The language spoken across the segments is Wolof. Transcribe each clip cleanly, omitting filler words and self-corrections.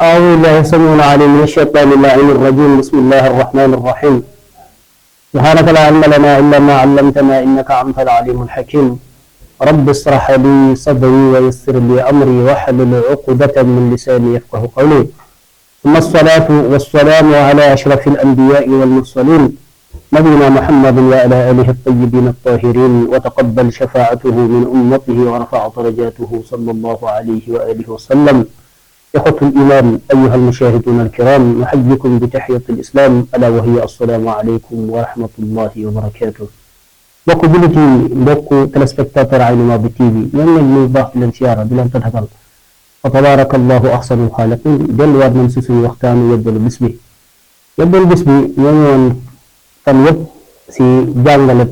أعوذ بالله السميع العليم من الشيطان اللعين الرجيم. بسم الله الرحمن الرحيم. سبحانك لا علم لنا إلا ما علمتنا إنك أنت العليم الحكيم. رب اشرح لي صدري ويسر لي أمري واحلل عقدة من لساني يفقه قولي. ثم الصلاة والسلام على أشرف الأنبياء والمرسلين نبينا محمد وعلى آله الطيبين الطاهرين، وتقبل شفاعته من أمته ورفع درجاته صلى الله عليه وآله وسلم. إخوة الإيمان أيها المشاهدون الكرام، نحييكم بتحية الإسلام ألا وهي السلام عليكم ورحمة الله وبركاته. mbokk jullit yi, mbokk téléspectateur Aynu Maadi TV, ñoo ngi leen nuyu baax di leen siyaara di leen tatagal. fa tabarakallahu ahsanul xaaliqiin. delluwaat nañ si suñu waxtaanu yóbbalu bis bi. yóbbalu bis bi ñoo ngi woon fan yëpp si jàngale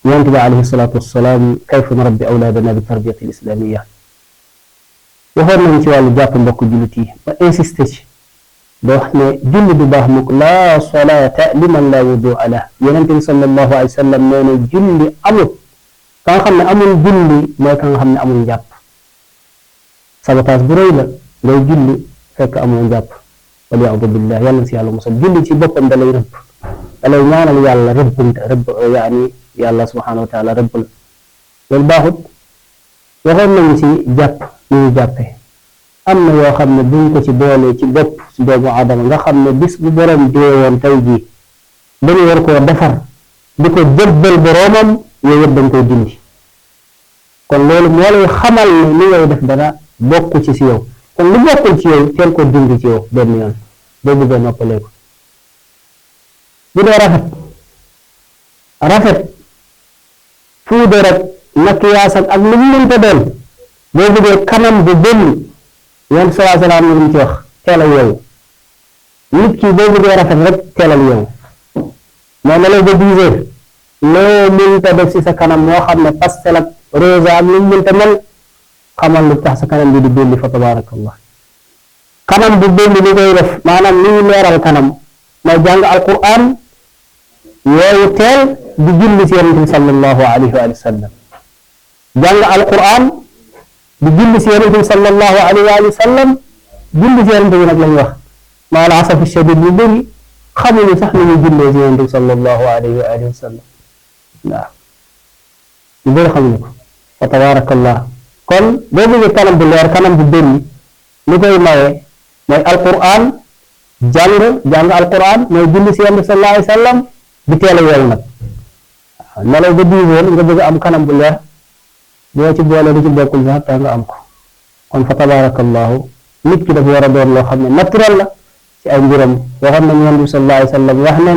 Yonent bi alayhi salaatu wassalaam kayfa nurabbi awlaadana bi tarbiyati l islamiyya. waxoon nañ ci wàllu jàpp mbokk jullit yi ba insisté ci ba wax ne julli du baax mukk laa salaata liman laa wudu'a lah. Yonent bi sallallahu alayhi wa sallam nee na julli amul ka nga xam ne amul julli mooy ka nga xam ne amul njàpp. sabotage bu rëy la ngay julli fekk amul njàpp, waliyaadu billah. yàlla si yàlla mosal. julli ci boppam da lay rëbb, da lay ñaanal yàlla rëbb yaani yàlla subhanahu wa taala rëbb la. loolu baaxut. waxoon nañu ci jàpp ni ñu jàppee. am na yoo xam ne buñ ko ci boolee ci bopp si doomu aadama nga xam ne bis bu borom dee woon tey jii dañu war koo defar di ko jëbbal boroomam, yooyu yëpp dañ koy dindi. kon loolu moo lay xamal ne li ngay def dara bokk ci si yow. kon lu bokkul ci yow teel ko dindi ci yow benn yoon boo bëggee noppalee ko. bu dee rafet fuude rek makiyaas ak lu mu mënta doon, boo bëggee kanam bu bënn, Yonent sallallahu alayhi wa sallam lu mu ci wax teelal yow. nit ki boo bëggee rafet rek teelal yow. moo ne la ba 10 heures loo mënta def si sa kanam moo xam ne pastel ak rosa ak lu mu mënta mel, xamal lu tax sa kanam bi di bënn fa tabarakallah. kanam bu bënn li koy def maanaam li ñu leeral kanam mooy jàng alquran yooyu teel di julli si Yonent bi sallallahu alayhi wa sallam. jàng alquran di julli si Yonent bi sallallahu alayhi wa sallam. julli si Yonent bi nag lañ wax maal asafi shadid bu bëri xamuñu sax ni ñu jullee si Yonent bi sallallahu alayhi wa sallam. waaw ñu bëri xamuñu ko fa tabarakallah. kon boo bëggee kanam bu leer, kanam bu bëri, li koy maye mooy alquran. jàng alquran mooy julli si Yonent bi sallallahu alayhi wa sallam di teel a yeewu nag. waaw nelaw ba 10 heures nga bëgg am kanam bu leer, boo ci boole lu ci bokkul sax tax nga am ko. kon fa tabarakallahu nit ki dafa war a doon loo xam ne naturel la ci ay mbiram. waxoon nañu Yonent bi sallallahu alayhi wa sallam wax ne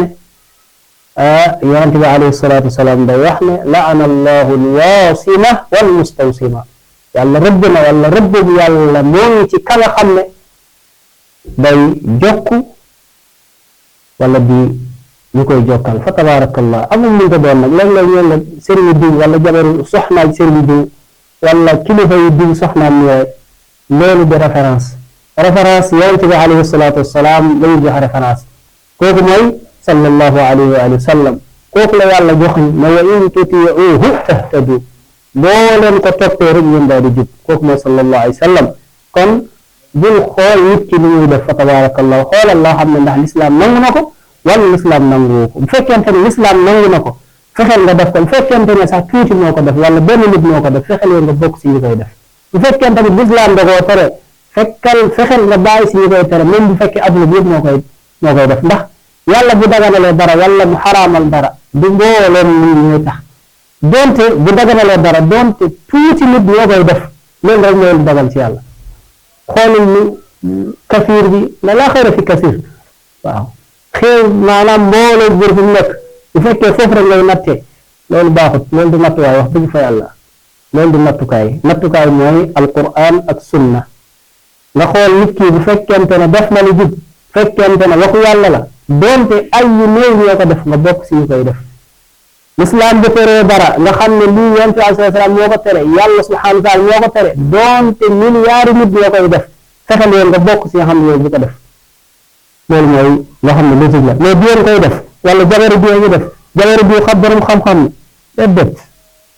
Yonent bi alayhi salaatu wasalaam day wax ne la'ana allahu alwaasima wal mustawsima. yàlla rëbb na wala rëbb bu yàlla moo ngi ci ka nga xam ne day jokk wala di ñu koy jokkal. fa tabarakallah amul mu ko doon nag léeg-léeg ñeen la sëriñu diw wala jabaru soxnaaj sëriñu diw wala kilifa yu diw soxnaam ñooy loolu de référence Yonent bi alayhi salaatu wassalaam lañu jox référence. kooku mooy sallallahu alayhi wa sallam. kooku la yàlla joxañ ne wa in tutiuhu tahtadu, boo leen ko toppee rek ngeen daal di jub. kooku mooy sallallahu alayhi wa sallam. kon bul xool nit ki li ñuy def fa tabarakallah, xoolal loo xam ne ndax lislaam nangu na ko wala lislaam nangu ko. bu fekkente ne lislaam nangu na ko fexeel nga def ko. bu fekkente ne sax tuuti moo ko def wala benn nit moo ko def fexeel nga bokk si ñi koy def. bu fekkente ne lislaam da koo tere fexeel nga bàyyi si ñi koy tere, même bu fekkee adduna bi yëpp moo koy def. ndax yàlla bu daganalee dara wala mu xaraamal dara du mbooleem nit ñooy tax. donte bu daganalee dara donte tuuti nit ñoo koy def, loolu rek mooy lu dagal ci yàlla. xoolul ni kasiir bi la laa xayra fi kasiir. waaw xew maanaam mbooloo góor fu mu nekk bu fekkee foofu rek ngay nattee loolu baaxut. loolu du nattuwaay wax dëgg fa yàlla. loolu du nattukaay mooy alquran ak sunna. nga xool nit ki bu fekkente ne def na lu jub, fekkente ne waxu yàlla la donte ay yu néew ñoo ko def nga bokk si ñu koy def. lislaam bu teree dara nga xam ne lii yonent bi alayhi salaam moo ko tere yàlla subhaanahu wa taala moo ko tere doonte milliards nit ñoo koy def fexe leen nga bokk si nga xam ne yow bu ko def loolu mooy loo xam ne logique la mais biir koy def wala jabaru biir ñu def jabaru biir xam borom xam-xam ne déedéet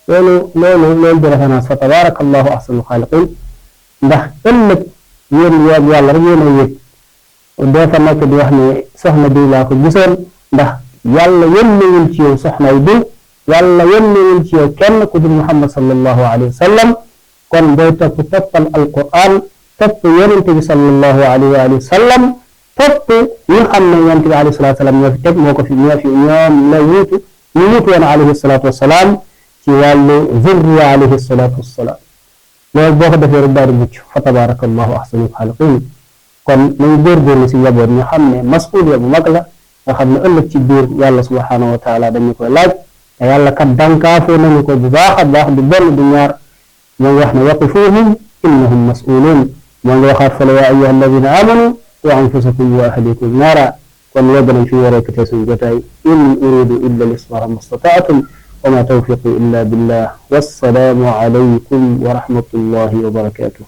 loolu di référence fa tabaarakallahu ahsanul xaaliqiin ndax ëllëg yéen yàlla rek yéen a yëg doo fa nekk di wax ne soxna diw laa ko gisoon ndax yàlla yónnewul ci yow soxna yi diw yàlla yónnewul ci yow kenn ku dul Muhammad sallallahu alayhi wa sallam kon booy toppal alquran topp yonente bi sallallahu alayhi wa sallam topp ñi nga xam ne yonente bi alayhi salaatu wasalaam ñoo fi teg moo ko fi ñoom la wuutu ñu wuutu woon alayhi salaatu wasalaam ci wàllu zurriya alayhi salaatu wasalaam loolu boo ko defee rek daal di mucc fa tabaarakallahu ahsanul xaaliqiin kon nañu góorgóorlu si njaboot ñu xam ne masuuliya bu mag la nga xam ne ëllëg ci biir yàlla subhaanahu wa taala dañu koy laaj te yàlla kat dànkaafoo nañu ko bu baax a baax du benn du ñaar moo ngi wax ne waqifuuhum innahum mas'uluun moo ngi waxaat fale yaa ayyuha alladina amanu wa anfusakum wa ahlikum naara kon yegg nañ fi war a ekkatee suñu jotaay in uridu illa lismaha mastataatum wa ma tawfiqi illa billah wassalaamu alaykum wa rahmatullahi wa barakatuh